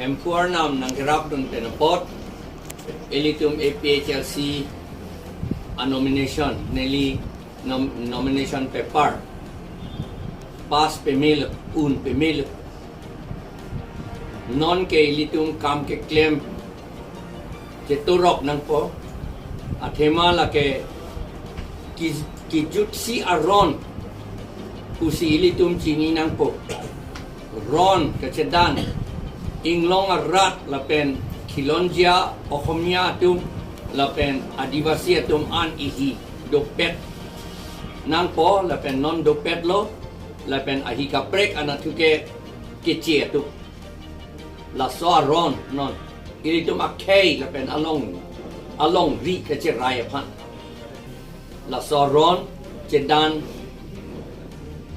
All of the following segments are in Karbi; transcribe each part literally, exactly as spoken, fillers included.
Klemkhu arnam nangkerapdun pen apot, ilitum A P H L C a nomination, neli nom-, nomination paper pass pemelo, un pemelo. Non ke ilitum kam keklem cheturok nangpo, athema lake ki-, kijutsi aron pusi ilitum chini nangpo. Ron kachedan inglong arat lapen khilonjia Oxomiya atum lapen Adivasi atum an ihi dopet nangpo, lapen non dopetlo, lapen ahi kaprek anatthu ke keche atum. Laso aron non ilitum akhei lapen along, alongri kacherai aphan. Laso aron chedan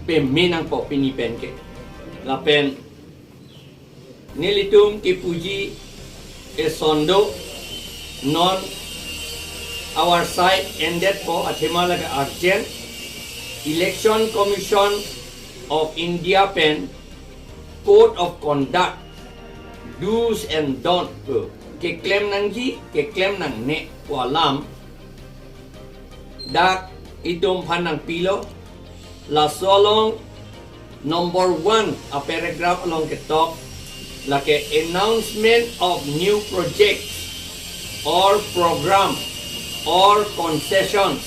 peme nangpo pini pen ke. Lapen nelitum kepuji eson do, non our side endetpo, athema lake urgent. Election Commission of India pen Code of Conduct, Do's and Don't, eh, keklem nangji, keklem nangne pu alam dak itum aphan nangpilo. Laso along number one a paragraph along ketok lake announcement of new projects or program or concessions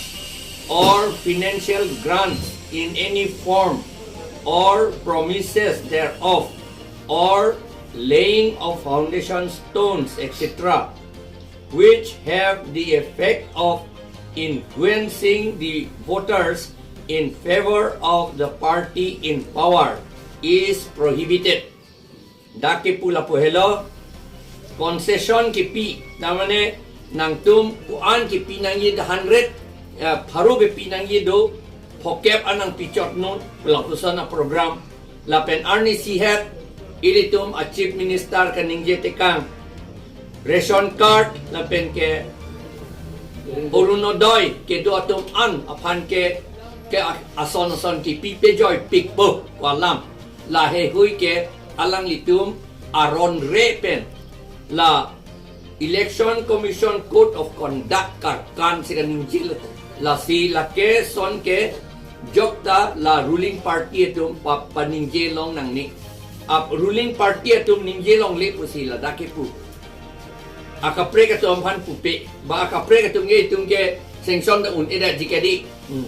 or financial grants in any form or promises thereof or laying of foundation stones, et cetera, which have the effect of influencing the voters in favor of the party in power is prohibited. Dak kepu lapu helo, concession kepi, ta mane nangtum ko-an kepi nangji, hundred, eh, pharo kepi nangji do, phokep an nangpichotnon, lapuson a program. Lapen arnisi het ilitum a Chief Minister kaningje tekang, ration card lapen ke Orunodoi kedo atum an aphan ke, ke a-, ason ason kepi pejoi pikpo pu alam. Laheihui ke alanglitum aron re pen la Election Commission Code of Conduct karkan si kaningje, lasi lake son ke jokta la ruling party atum pa-, paningje long nangne. Ap ruling party atum ningje longle pusi ladak kepu. Akaprek atum aphan pupe, ba akaprek atum ke itum ke sanction ta un-edetji kedi. Hmm.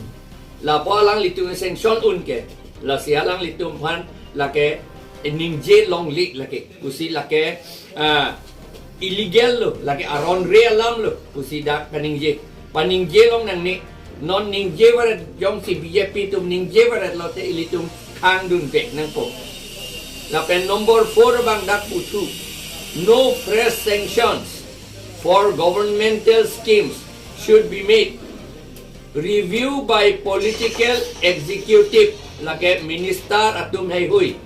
Lapu alanglitum sanction un ke, lasi alanglitum aphan lake ningje longle lake, pusi lake, ah, illegal lo, lake aron re alam lo pusi dak paningje. Paningje long nangne, non ningje varet, jongsi B J P atum ningje varet lote ilitum khangdun vek nangpo. Lapen number four abang dak puthu, no fresh sanctions for governmental schemes should be made. Review by political executive, lake minister atum heihui,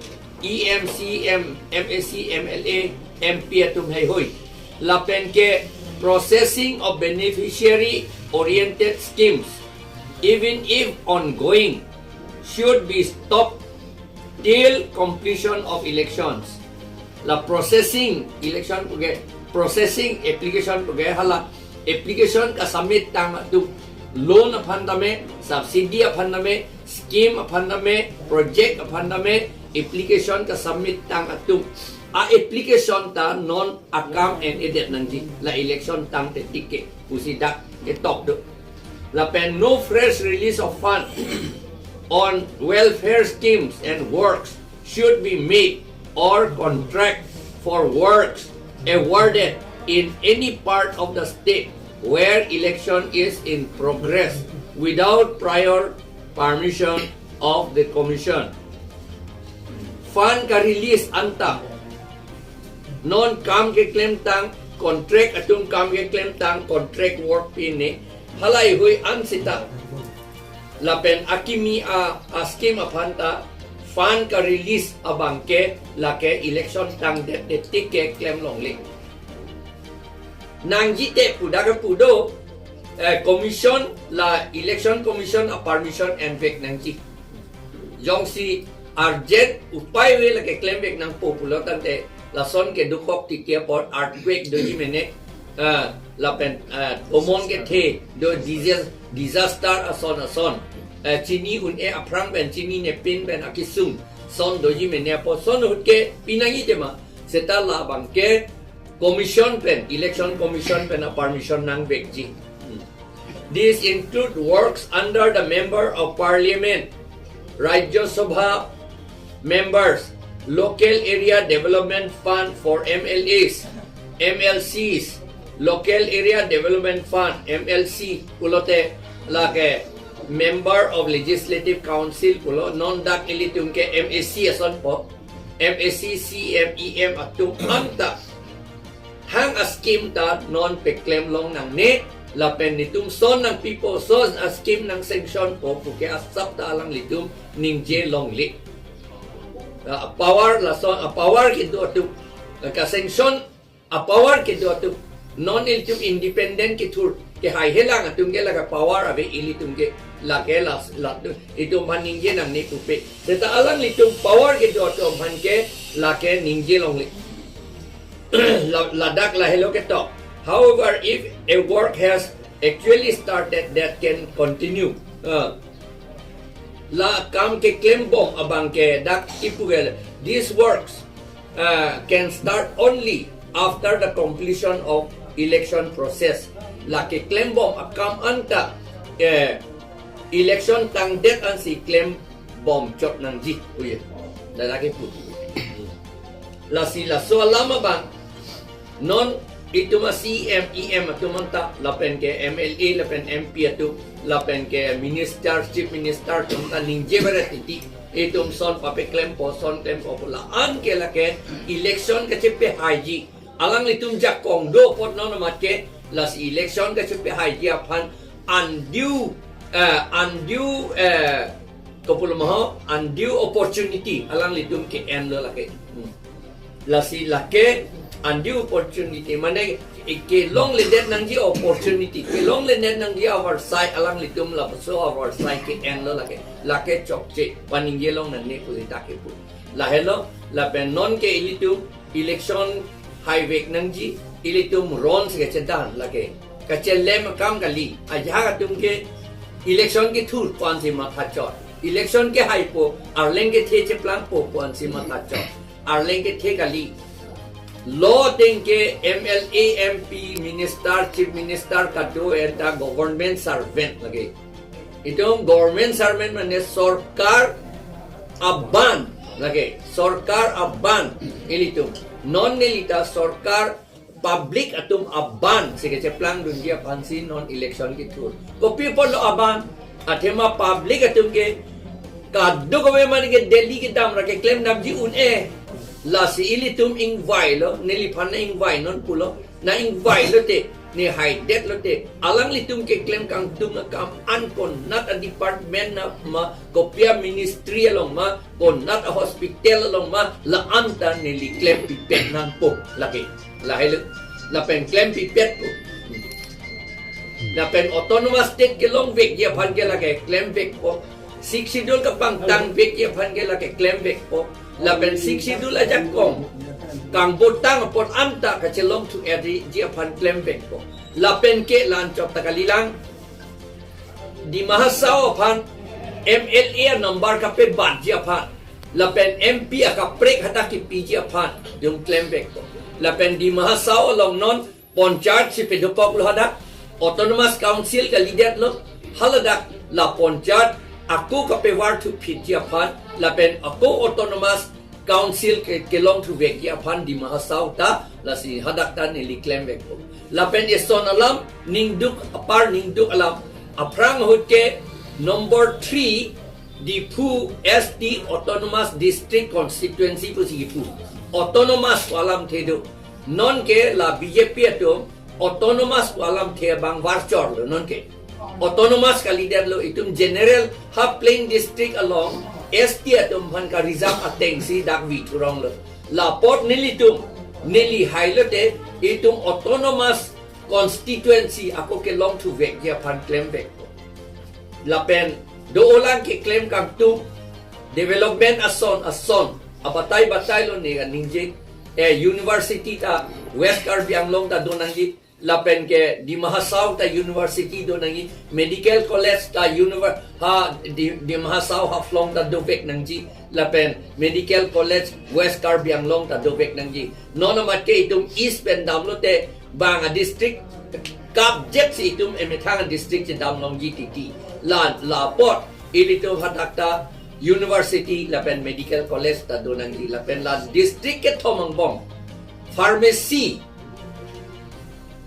E M, C M, M A C, M L A, M P atum heihui. Lapen ke processing of beneficiary oriented schemes, even if ongoing, should be stopped till completion of elections. La processing election puke, processing application puke, hala application kasubmit tang atum, loan aphan tame, subsidy aphan tame, scheme aphan tame, project aphan tame, application kasubmit tang atum, a application ta non akam en-edet nangji, la election tangte tik ke pusi dak ketok do. Lapen no fresh release of fund on welfare schemes and works should be made or contract for works awarded in any part of the state where election is in progress without prior permission of the commission. Fund ka-release anta, non kam keklem tang, contract atum kam keklem tang, contract work pine, halaihui an sita. Lapen akimi a, a scheme aphan ta, fund ka-release abang ke, lake election tangdet tik ke klem longle. Nangji te pu dak kepu do, eh, commission, la election commission a permission en vek nangji. Jongsi urgent upai ave lake klem vek nangpo pulo tangte, lason ke dukok titi apot earthquake doji mene, ah, lapen, ah, omon kethe do disaster, disaster ason ason. Ah, chini un-e aphrang pen, chinine pin pen akesung son doji mene apot son ahut ke pinangji tema. Seta labang ke commission pen, election commission pen a-permission nangvekji. Hmm. This include works under the Member of Parliament, Rajya Sabha members, Local Area Development Fund for M L As, M L Cs, Local Area Development Fund, M L C, pulote lake Member of Legislative Council pulo, non dak ilitum ke M A C asonpo, M A C, C M, E M atum anta hang a-scheme ta non peklem long nangne, lapen netum son nangpipo, son a-scheme nang-sanctionpo puke asap ta alanglitum ningje longle. A-power lason, a-power kedo atum, ka-sanction a-power kedo atum, non ilitum independent kethur, kehaihelang atum ke lake power ave, ilitum ke lake las, la, itum aphan ningje nangne pupe. Seta alanglitum power kedo atum aphan ke lake ningje longle. La, ladak lahelo ketok. However, if a work has actually started that can continue. Ah. La kam keklembom abang ke dak kipu ke, these works, ah, can start only after the completion of election process. La keklembom akam anta, eh, election tangdet ansi klembom chot nangji. Oye. Ladak kipu. Lasi laso alam abang, non itum a-C M, E M atum anta, lapen ke M L A, lapen M P atum, lapen ke minister, chief minister atum ta ningje beret titi. Itum son papeklempo, son klempo pu la-an ke lake election kachepahaiji. Alanglitum jakong do apot non amat ke, lasi election kachepahaiji aphan undue, eh, undue, eh, kopulo ma ho, undue opportunity alanglitum ke-enlo lake. Hmm. Lasi lake undue opportunity, mane, eh, kelongledet nangji opportunity, kelongledet nangji avarsai alanglitum lapuso avarsai ke-enlo lake. Lake chokche, paningje long nangne pusi ta kipu. Lahelo, lapen non ke ilitum election haivek nangji, ilitum ron si kachedan lake. Kachelem akam kali, ajahak atum ke election kethur pu ansi mathachot. Election kehaipo, arleng kethe cheplangpo pu ansi mathachot. Arleng kethe kali. Lo ateng ke M L A, M P, minister, chief minister kado anta government servant lake. Itum government servant mane sorkar aban lake, sorkar aban ilitum. Non nelita sorkar, public atum aban si kacheplangdunji aphansi non election kethur. Kopi apotlo aban? Athema public atum ke kadokave mane ke Delhi kedam ra keklem damji un-e. Lasi ilitum ingvailo, neliphan na-ingvainon pulo, na-ingvai lote, ne haidet lote, alanglitum keklem kangtung akam an konat a-department na ma, kopi a-ministry along ma, konat a-hospital along ma, la-an ta neli klempipet nangpo lake. Lahelo, lapen klempipetpo. Lapen autonomous state kelongvekji aphan ke lake klemvekpo. Sixth Schedule kapangtangvekji aphan ke lake klemvekpo. Lapen Sixth Schedule ajakong kangbotang apot anta kachelongthu-etji aphan klemvekpo. Lapen ke la-an chot ta kalilang. Dima Hasao aphan M L A a-number kapebatji aphan, lapen M P akaprek hadak kipiji aphan itum klemvekpo. Lapen Dima Hasao along non Panchayat si pedopoklo hadak, Autonomous Council kalidetlo, haladak la Panchayat ako kapevarthuphitji aphan, lapen ako Autonomous Council ke, kelongthuvekji aphan Dima Hasao ta, lasi hadak ta neli klemvekpo. Lapen eson alam, ningduk apar ningduk alam, aphrang ahut ke number three, Diphu S T Autonomous District Constituency pusi kipu. Autonomous pu alamthe do. Non ke la B J P atum autonomous pu alamthe abang varchorlo non ke. Autonomous kalidetlo, itum general ha plain district along S T atum aphan ka-reserve atengsi dak vithuronglo. Lapot nelitum, neli hailote itum autonomous constituency ako kelongthuvekji aphan klemvekpo. Lapen do-olang keklem kangtung development ason ason abatai batailo ne kaningje. eh, university ta West Karbi Anglong ta do nangji, lapen ke Dima Hasao ta university do nangji, medical college ta univer-, ha, Di-, Dima Hasao Haflong ta dovek nangji, lapen medical college West Karbi Anglong ta dovek nangji. Non amat ke itum East pen damlote bang a district kapjek si itum emethang a district si dam longji titi. La, la apot ilitum hadak ta university lapen medical college ta do nangji, lapen la district kethom angbong pharmacy,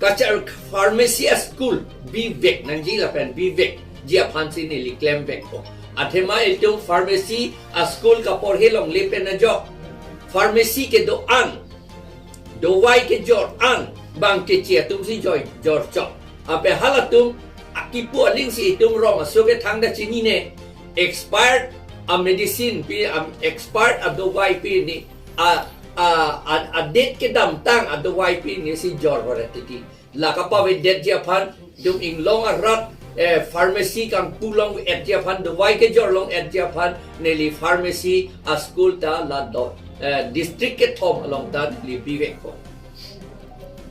kachar pharmacy a school bivek nangji lapen bivekji aphan si neli klemvekpo. Athema itum pharmacy a school kaporhe longle pen ajok pharmacy kedo-an, dovai kejor-an bang keche atum si joi jorchok. Ape halatum akipu aling si itum rong aso kethang ta chinine, expired a medicine pi, am, expired a dovai pi ni, a, a, a, a date kedamtang a dovai pi ni si jor horet titi. La kapavedetji aphan itum inglong arat, eh, pharmacy kangpu long-etji aphan, dovai kejor long-etji aphan neli pharmacy a school ta la do, eh, district kethom along ta neli bivekpo.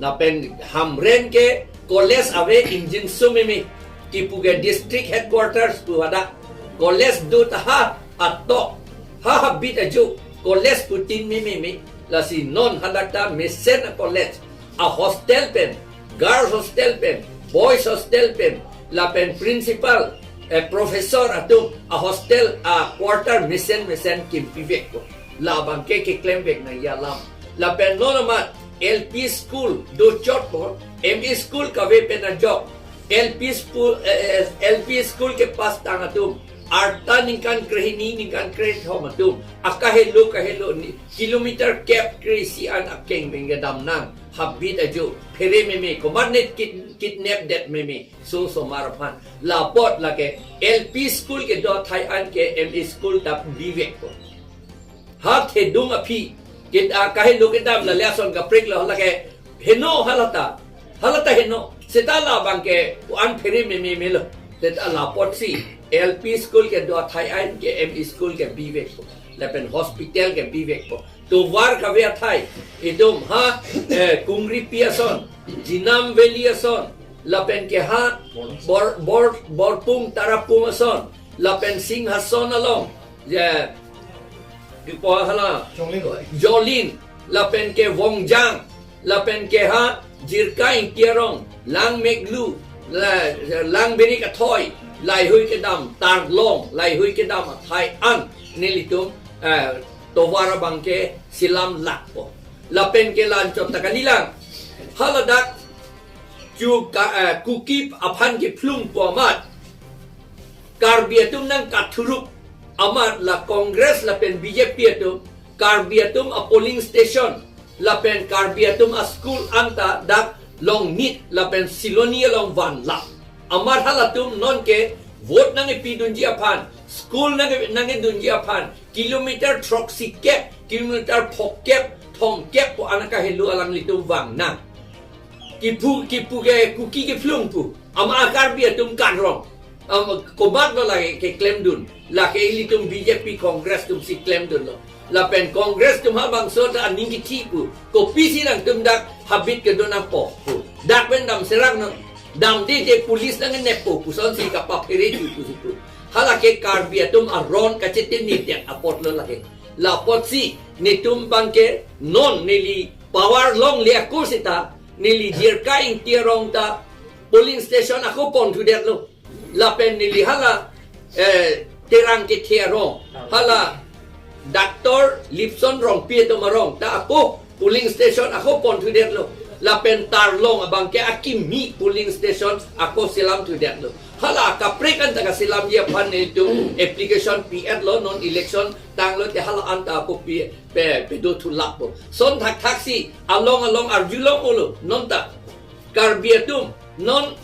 Lapen Hamren ke college ave ingjinso meme, kipu ke district headquarters pu hadak. College do ta ha atok, ha habit ajo college putin meme me. Lasi non hadak ta mesen a college a hostel pen, girls hostel pen, boys hostel pen, lapen principal, eh, professor atum a hostel a quarter mesen mesen kimpivekpo. Labang ke keklemvek nangji alam. Lapen non amat L P school dochotpo, M E school kave pen ajok L P school, eh, eh, L P school kepass tang atum, arta ningkan krehini ningkan krethom atum, akahelo kahelo ni kilometer kep kre-isi an akeng bengke dam nang, habit ajo phere meme, komat net kid-, kidnap det meme, so osomar aphan. La apot lake L P school kedo athai an ke M E school ta bivekpo. Ha thedung aphi, kit-, akahelo kedam la le ason kaprek lo lake heno halata. Halata heno. Seta labang ke an phere meme melo. Seta la apot si L P school kedo athai an ke M E school ke bivekpo. Lapen hospital ke bivekpo. Tovar kave athai, itum ha, eh, Kungripi ason, Jinam Valley ason, lapen ke ha Bor-, Bor-, Borpung Tarapung ason, lapen Singhason along, eh, ipo hala, Jonglin. Jonglin, lapen ke Wongjang, lapen ke ha Jirka Ingti arong, Langmeklu, la, Langberik athoi, laheihui kedam, Tarlong, laheihui kedam athai an nelitum, eh, tovar abang ke selam lakpo. Lapen ke la-anchot ta kalilang. Haladak chu ka, eh, Kuki aphan kephlungpo amat Karbi atum nangkathuruk amat la Congress lapen B J P atum Karbi atum a polling station lapen Karbi atum a school anta dak Longnit lapen Siloni along vanlap. Amat halatum nonke vote nangkepidunji aphan, school nang, nangkedunji aphan, kilometer throksi kep, kilometer phokep, thomkep pu an akahelo alanglitum vang nang. Kipu, kipu ke Kuki kephlung pu. Amat Karbi atum kanrong. Am, komat lo lake keklemdun. Lake ilitum B J P Congress atum si klemdunlo. Lapen Congress atum ha bangso ta aning kithi pu. Kopisi nangtum dak habit kedo nangpo pu. Dak pen dam serang nang. Damde te police nangnepo pu, sonsi kapaphere tu pu si pu. Halake Karbi atum aron kachetini det apotlo lake. La apotsi netum abangke non neli power longle ako seta neli Jirka Ingti arong ta polling station ako ponthu detlo. Lapen neli hala, eh, Terang Kethe arong, hala Doctor Lipson Rongpi atum arong ta ako polling station ako ponthu detlo. Lapen Tarlong abangke akimi polling station ako selamthu detlo. Hala kaprek anta kaselamji aphan netum application pi-etlo, non election tanglote hala anta ako pi, pe, pedothulappo. Son thakthaksi along along arjulong-olo, non ta Karbi atum, non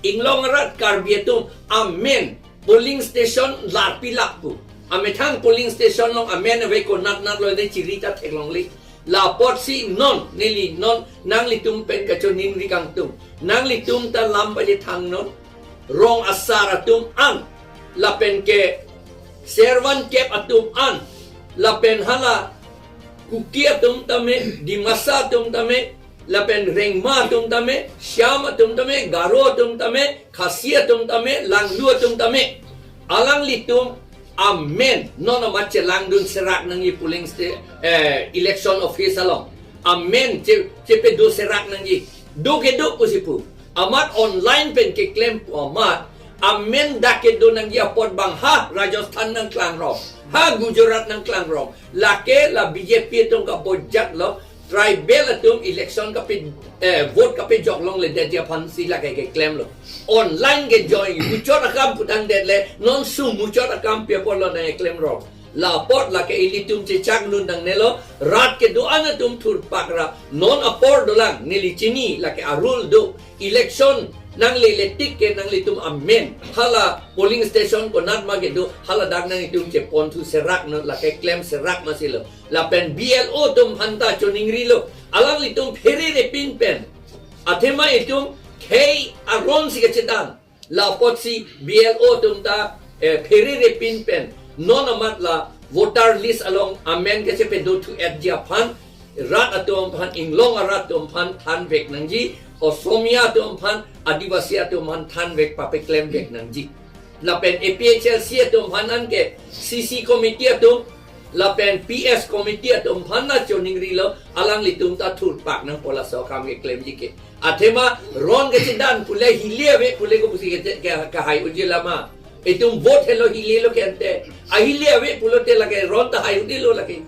inglong arat Karbi atum amen polling station larpilap pu. Amethang polling station along amen ave, konat natlo de chiri ta theklongle. La apotsi non neli non nanglitum pen kachoningri kangtung. Nanglitum ta lam pale thangnon. Rong asar atum an, lapen ke servant kep atum an, lapen hala Kuki atum tame, Dimasa atum tame, lapen Rengma atum tame, Shyam atum tame, Garo atum tame, Khasi atum tame, Langlu atum tame, alanglitum amen non amat chelangdun serak nangji polling sta-, eh, election office along. Amen che, chepedo serak nangji. Do kedo pusi pu. Amat online pen keklem pu amat. Amen dak kedo nangji apot bang ha Rajasthan nangklangrong, ha Gujarat nangklangrong. Lake la B J P atum kabojat lo, tribal atum election kape, eh, vote kapejok longledetji aphansi lake keklemlo. Online ke join, muchot akam putangdetle, non su muchot akam pi apotlo nangklemrong. La apot lake ilitum chechak nun nangnelo, rat kedo-an atum thurpak ra, non apor dolang, neli chini, lake arul do, election nanglele tik ke nanglitum amen, hala polling station konat ma kedo, haladak nanglitum cheponthu serak non, lake klem serak masi lo. Lapen B L O atum aphanta choningrilo, alanglitum pherere pin pen. Athema itum khei aron si kachedan. La apotsi B L O atum ta, eh, pherere pin pen. Non amat la voter list along amen kachepedo thu-etji aphan, rat atum aphan, inglong arat atum aphan thanvek nangji, Osomiya atum aphan, Adivasi atum aphan thanvek papeklemvek nangji. Lapen A P H L C atum aphan anke C C committee atum, lapen P S committee atum aphan na choningrilo, alanglitum ta thurpak nangpo laso akam keklemji ke. Athema ron kachedan pule hile ave pule ko pusi ke, ke, kahai unji lama. Itum vote helo hilelo ke ante. Ahile ave pulote lake ron ta hai unji lo lake.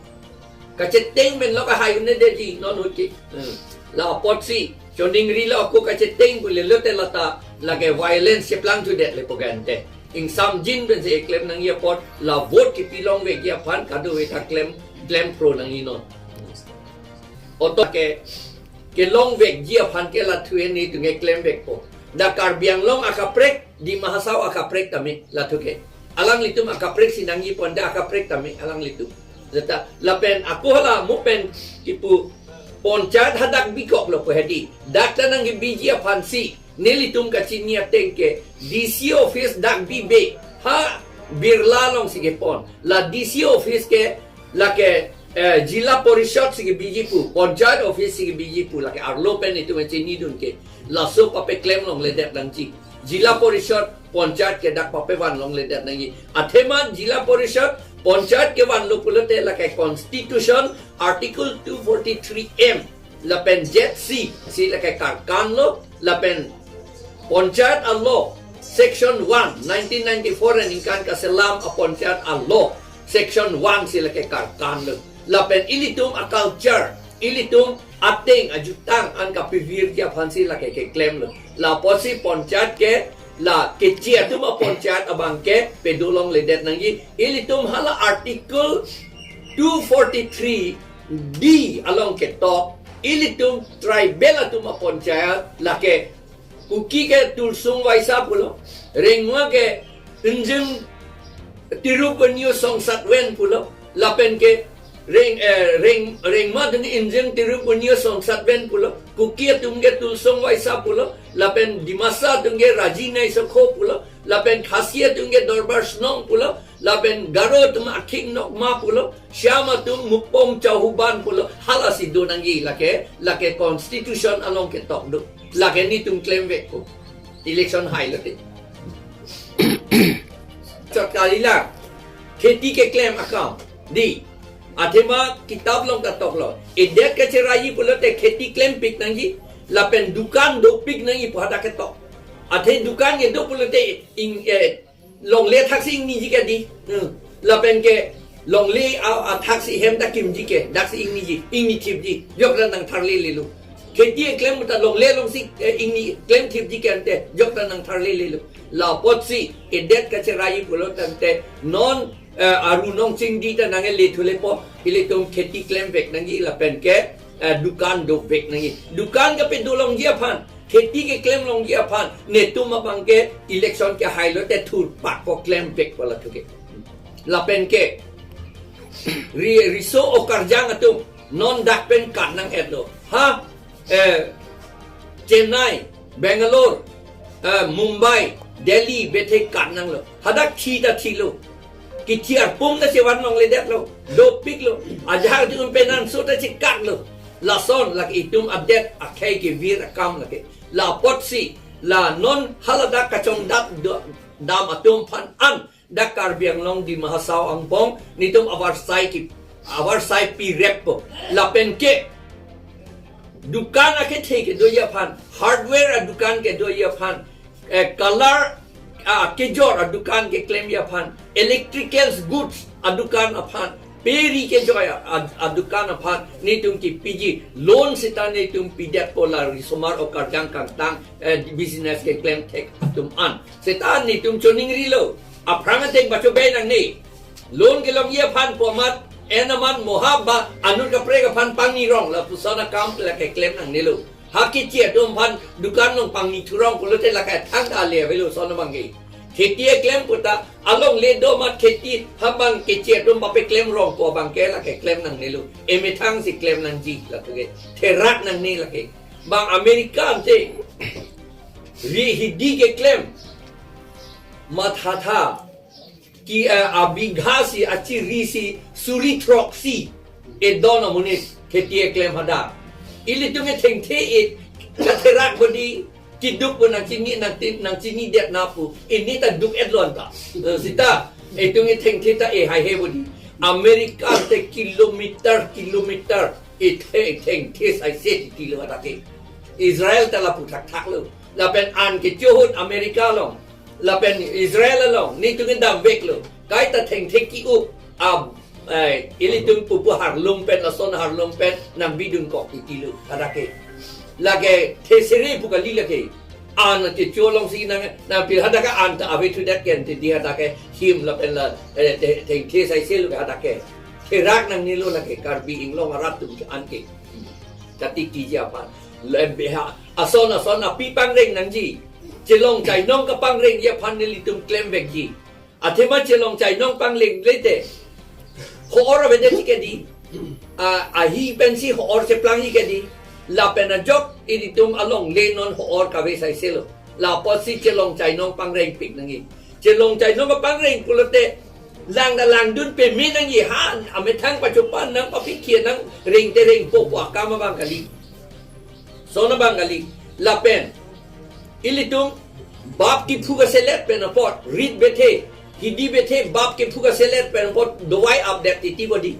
Kacheteng pen lo kahai unji deji non ahut ke. Hmm. La apotsi choningrilo ako kacheteng pulelote lata lake violence cheplangthudet lepo ke ante. Ingsamjin pensi eklem nangji apot, la vote kipilongvekji aphan kadokave ta klem, klem pro nangji non. Oto ke, kelongvekji aphan ke lathu-e netum keklemvekpo. Dak Karbi Anglong akaprek, Dima Hasao akaprek tame, lathu ke. Alanglitum akaprek si nangji pon, dak akaprek tame, alanglitum. Jata, lapen ako hala mo pen kipu panchayat hadak bikoklo pu hedi. Dak ta nangbiji aphansi nelitum kachini ateng ke D C office dak bibe ha Birla alongsi kepon. La D C office ke lake, eh, Jila Parishad si kebiji pu, panchayat office si kebiji pu, lake arlo pen itum chinidun ke. Laso papeklem longledet nangji. Jila Parishad, panchayat ke dak papevan longledet nangji. Athema Jila Parishad, panchayat kevanlo pulote lake Constitution, Article two forty-three M, lapen Z C, si lake karkanlo, lapen panchayat a-law, section one, nineteen ninety-four aningkan kaselam a panchayat a-law, section one si lake karkanlo. Lapen ilitum a-culture, ilitum ateng ajutang an kapivirji aphansi lake keklemlo. La apotsi panchayat ke, la kechi atum a panchayat abang ke pedolongledet nangji. Ilitum hala Article two forty-three D along ketok, ilitum tribal atum a panchayat lake Kuki ke Tulsung Vaisa pulo, Rengma ke Injing Tirup Venue Songsat Ven pulo, lapen ke Reng, eh, Reng, Rengma atum Injing Tirup Venue Songsat Ven pulo, Kuki atum ke Tulsung Vaisa pulo, lapen Dimasa atum ke Raji Naisokho pulo, lapen Khasi atum ke Dorbar Snong pulo, lapen Garo atum Akhing Nokma pulo, Shyam atum Mukpom Chauhuban pulo, halasi do nangji lake, lake constitution along ketok do. Lake netum klemvekpo. Election hailote. Chot kalilang. Kheti keklem akam. Di. Athema kitab along katoklo. Edet kacheraiji pulote kheti klempik nangji. Lapen dukan dopik nangji pu hadak ketok. Athe dukan kedo pulote ing, eh, longle athaksi ingniji ke di. Hmm. Lapen ke longle a, athaksi hem ta kimji ke, daksi ingniji, ingnithipji, jok ta nangtharlelelo. Kheti eklem ta longle alongsi, eh, ingni klemthipji ke ante, jok ta nangtharlelelo. La apotsi, edet kacheraiji pulo tangte, non, eh, aru nong chingdi ta nangkele thulepo, ilitum kheti klemvek nangji lapen ke, eh, dukan dovek nangji. Dukan kapedolongji aphan, kheti keklem longji aphan, netum abang ke election kehailote thurpak ko klemvekpo lathu ke. Lapen ke, ri-, riso okarjang atum, non dak pen kan nang-etlo. Ha, eh, Chennai, Bangalore, eh, Mumbai, Delhi, bethe kan nanglo. Hadak thi ta thilo. Kithi arpum ta chevan longledetlo, dopiklo. Ajahak atum penan so ta chekaklo. Lason lake itum adet akhei kevir akam lake. La apotsi, la non haladak kachongdat do-, dam atum aphan an, dak Karbi Anglong Dima Hasao angbong, netum avarsai ki, avarsai pireppo. Lapen ke, dukan akethe kedoji aphan, hardware adukan kedoji aphan, eh, colour, ah, kejor adukan keklemji aphan, electricals goods adukan aphan, pe ri kejor a-, ad-, adukan aphan, netum kepiji loan seta netum pidetpo la risomar o karjang kangtang, eh, business keklem thek atum an. Seta netum choningrilo, aphrang ateng pachobe nangne. Loan kelongji aphan pu amat, en amat mohap ba, anut kaprek aphan pangni rong, lapuson akam lake klem nangnelo. Ha keche atum aphan dukan along pangni thurong pulote lake thangta ale avelo lason abang ke. Kheti eklem puta, alongle do amat kheti, ha bang keche atum papeklem rong pu abang ke lake klem nangnelo. Emethang si klem nangji lake. Therak nangne lake. Bang America ante, ri hidi keklem. Mathatha. Ki, eh, abigha si, achiri si, suri throksi. Edon amonit, kheti eklem hadak. Ilitum ethengthe e, katherak bodi, keduk pu nangchini, nangtin, nangchinidet na pu. Ini ta duk-et lo anta. Eh, seta, itum ethengthe ta e haihe bodi. America te kilometer, kilometer. Ethe, ethengthe saise titilo hadak ke. Israel ta lapu thakthaklo. Lapen an kecho ahut America along. Lapen Israel along, netum kedam veklo. Kaita thengthe ki-up, ab, eh, ilitum pupu harlum pen, lason harlum pen, nangbidun kok titilo, hadak ke. Lake, thesere pu kali lake. An kecho alongsi nang, nangpil hadak ke an ta ave thudet ken, titi hadak ke, him lapen la, eh, the-, thengthe saiselo hadak ke. Therak nangnelo lake, Karbi Anglong arat atum ke an ke. Kati kiji aphan. Lembe ha, ason ason api pangreng nangji. Chelong chainong kapangrengji aphan nelitum klem vekji. Athema chelong chainong panglengle te, ho-or avedet si kedi. A, ahi pensi ho-or cheplangji kedi. Lapen ajok ilitum alongle non ho-or kave saiselo. La apotsi chelong chainong pangrengpik nangji. Chelong chainong kapangreng pulote, lang ta langdun peme nangji, ha, amethang pachopan nang papikhi nang reng te rengpo pu akam abang kali. Lason abang kali. Lapen, ilitum bap kephu kaselet pen apot, rit bethe, hidi bethe, bap kephu kaselet pen apot, dovai apdet titi bodi.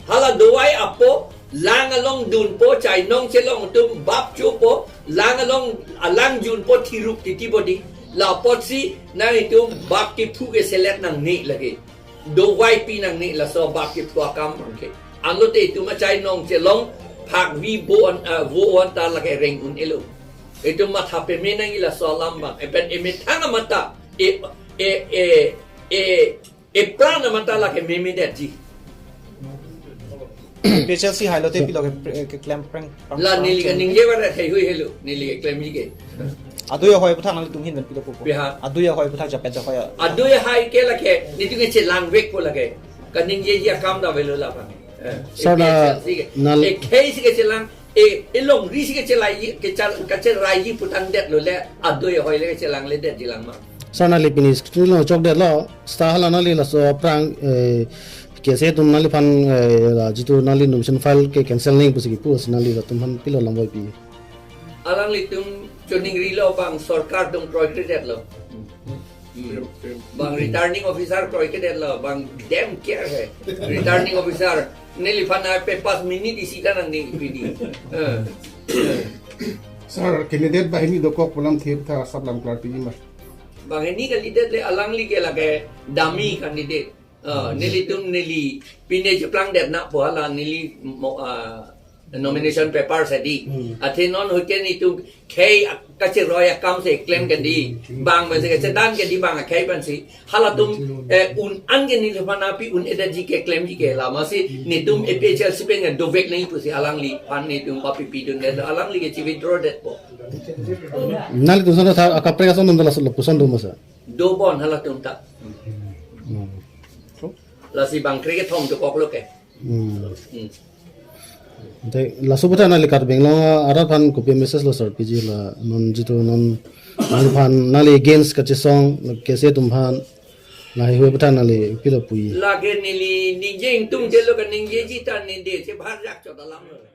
Hala dovai appo, lang along dunpo, chainong chelong atum bap chopo, lang along, alang junpo thiruk titi bodi. La apotsi, nanglitum bap kephu keselet nangne lake. Dovai pi nangne laso bap kephu akam abang ke. Anlote itum achainong chelong phak vi bo an, ah, vo an ta lake reng un-elo. Itum matha peme nangji laso alam abang. Epen emethang amat ta, e, e, e, e, epran amat ta lake memedetji. A P H L C hailote pilo ke, ke, keklem preng. La neli kaningje barat haihui helo, neli keklemji ke. Adui ahoi aputhak nanglitum ahin pen pilo pupo. Biha. Adui ahoi aputhak, japet jahoi a. Adui ahoi ke lake, netum kechelang vekpo lake. Kaningjeji akam ta avelo la abang. Eh, Sir, na, A P H L C ke. Nal- E khei si kechelang, e, e longri si kechelai, kechal, kacheraiji pu tangdetlo le, adui ahoi le kechelangledetji lang ma. Sir, nangli pini screen along chokdetlo, seta hala nangli laso aphrang, eh, K S A atum nangliphan, eh, la jitu nangli nomination file ke cancel nangji pusi kipu, si nangli latum aphan pilo lam voipi. Alanglitum choningrilo abang sorkar atum kroikredetlo. Hmm. Bang returning officer kroikredetlo, bang dem care hai. Returning officer, neliphan ai pe pas minute isi ta nangning pidi. Eh. Sir, candidate banghini dokok pu alam thir tha, sab lam klarpiji ma? Banghini candidate le alangli ke lake dummy candidate. Ah, nelitum neli pine cheplangdetna pu hala neli mo, ah, nomination paper si di. Hmm. Athe non hoike netum khei kacheroi akam si klem ke di. Hmm. Bang pensi kachedan ke di bang akhei pensi. Halatum, eh, un-an ke neliphan api un-edetji keklemji ke lama si netum A P H L C pen ke dovek nangji pusi alangliphan netum papipidundet, alangli ke chi-withdraw detpo. Nanglitum sona tha akaprek ason dun dala solo puson dun masa. Dobon halatum ta. Hmm. Lasi bang krekethom dokoklo ke. Hmm. Hmm. Ante laso aputhak nangli Karbi Anglong arat aphan kopi message lo sir piji la non jitu non nangliphan nangli against kachesong K S A atum aphan Lahei hui aphuthak nangli pilo pu-i? Lake neli ningje ingtungdetlo, kaningjeji ta nede si bharjak chot alam lo.